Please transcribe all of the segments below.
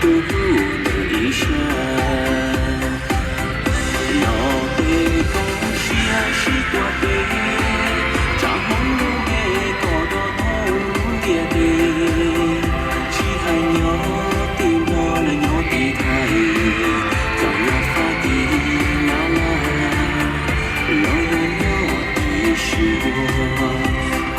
Tus hlub ntawm ib sab, los peb koob siab sib tua peb, tsam Hmoob lub npe kom rau thoob ntiaj teb. Tsis hais nyob tim Nplog los nyob tim Thaib, txawm nyob Fab Kis Nyab Laj, los yog nyob tim Suav,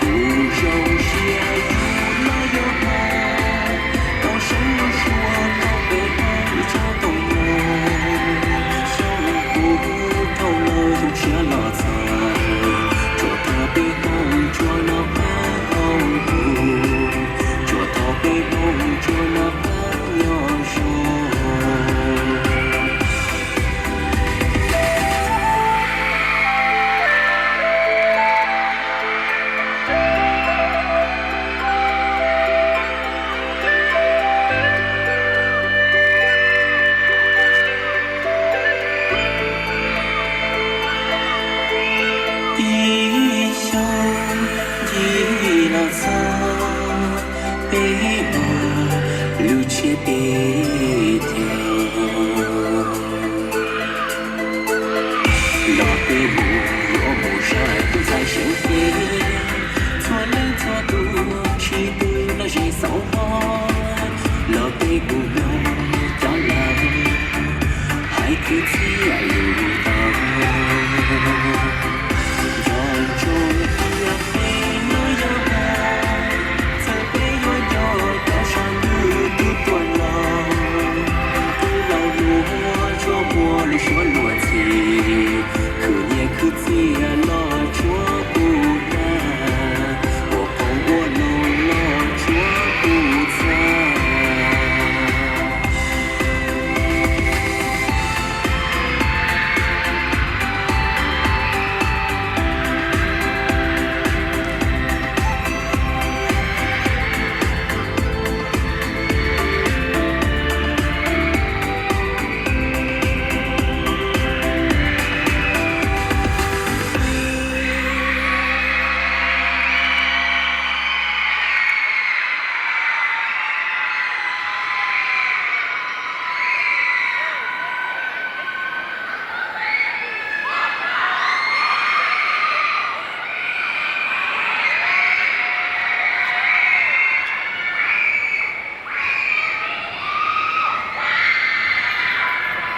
kuv zoo siab yus los yog Hmoob, tau saib lub suab tau peb Hmoob tshaj tau mloog. Xyoo kuv dhau lawm zoo siab los txog, tsuas thov peb Hmoob tsuas noj qab nyob zoo, tsuas thov peb Hmoob tsuas noj qab nyob zoo. Ib xyoos ncig los txog, peb ua lub tsiab peb caug. Los peb mus yuav mus saib tus ntxhais seev peb, txhua leej txhua tus tsis pw noj ze xauv hmo, los peb kuj mloog cov laus hais kwv txhiaj lus tau. Nco ntsoov tias peb no yog Hmoob, txawm peb yuav nco cov sab ntuj tus tuaj los, tus laus luag tsuas muaj lus suav luag ntxhi, khwv nyiaj khwv txiaj los tsuav kuv tag, ua qoob ua loo los tsuav kuv txhaj.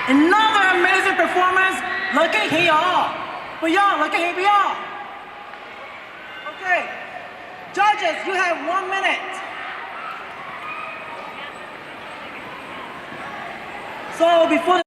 Another amazing performance. Lawv keej heev yog? Puas yog? Lawv keej heev puas yog? Okay. Judges, you have one minute. So before